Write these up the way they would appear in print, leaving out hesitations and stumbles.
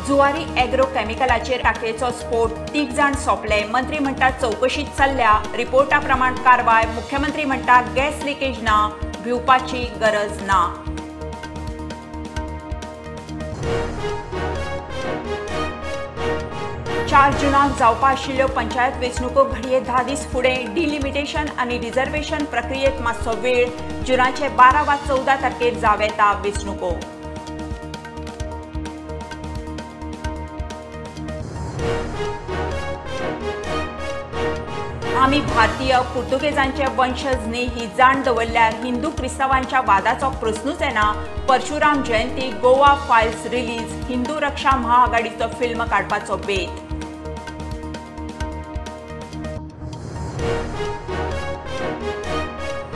Zuari agro केमिकलाचेर टाकयेचो स्फोट, 3 जाण सोंपले. मंत्री म्हणटा चवकशीत चल्ल्या, रिपोर्टा प्रमाण कारवाय. मुख्यमंत्री म्हणटा गॅस लिकेज ना, भिवपाची गरज ना. चार जुनाक जावपा आशिल्ल्यो पंचायत वेंचणुको घडये 10 दीस फुडें. डिलिमिटेशन आनी रिझर्वेशन प्रक्रियेत मातसो वेळ. जुनाचे 12 वा 14 तारखेर जावं येता वेंचणुको. आमी भारतीय, पुर्तुगेजांचे वंशज न्ही ही जाण दवरल्यार हिंदू क्रिस्तावांच्या वादाचो प्रस्नूच येना. परशुराम जयंती गोवा फायल्स रिलीज, हिंदू रक्षा महाआघाडीचो फिल्म काडपाचो बेत.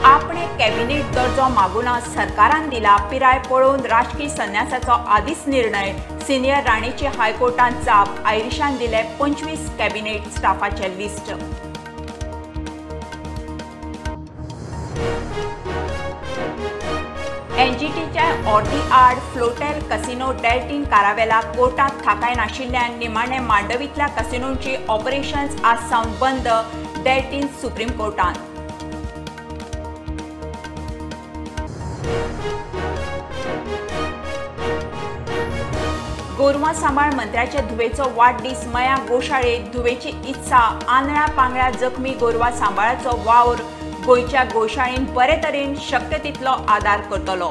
आपणे कॅबिनेट दर्जो मागुना सरकारान दिला, पिराय पळोवन राजकी संन्यासाचो आदीच निर्णय. सिनियर राणेची हायकोर्टान जाप, आयरिशान दिले 25 कॅबिनेट स्टाफाचे लिस्ट. एनजीटीच्या ऑर्दी आड फ्लोटेल कसिनो डेल्टीन कारावेला कोर्टात थाकाय नाशिल्ल्यान निमाणे मांडवींतल्या कसिनोंची ऑपरेशन्स आज सावन बंद. डेल्टीन सुप्रीम कोर्टान. गोरवां सांबाळ मंत्र्याचे धुवेचो वाडदीस मया गोशाळेत. धुवेची इत्सा, आंधळ्या पांगळ्या जखमी गोरवां सांबाळाचो वावर गोंयच्या गोशाळेन बरे तरेन शक्य तितलो आदार करतलो.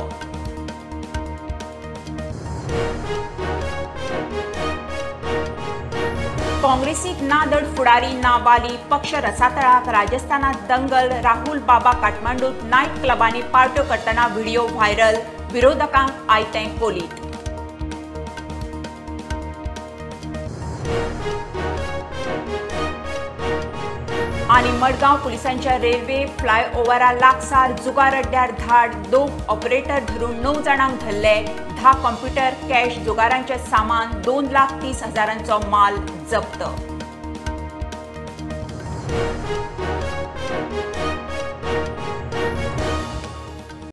काँग्रेसीक ना धड फुडारी ना वाली, पक्ष रसातळाक. राजस्थानात दंगल, राहुल बाबा काठमांडूत नायट क्लबांनी पार्ट्यो करतना व्हिडिओ व्हायरल. विरोधकांक आयतें कोलीत. आनी मडगांव पुलिसांच्या रेल्वे फ्लायओव्हरा लागसार जुगार अड्ड्यार धाड, 2 ऑपरेटर धरून 9 जाणांक धरले. 10 कॉम्प्युटर, कॅश, जुगारांचें सामान, 2,30,000 माल जप्त.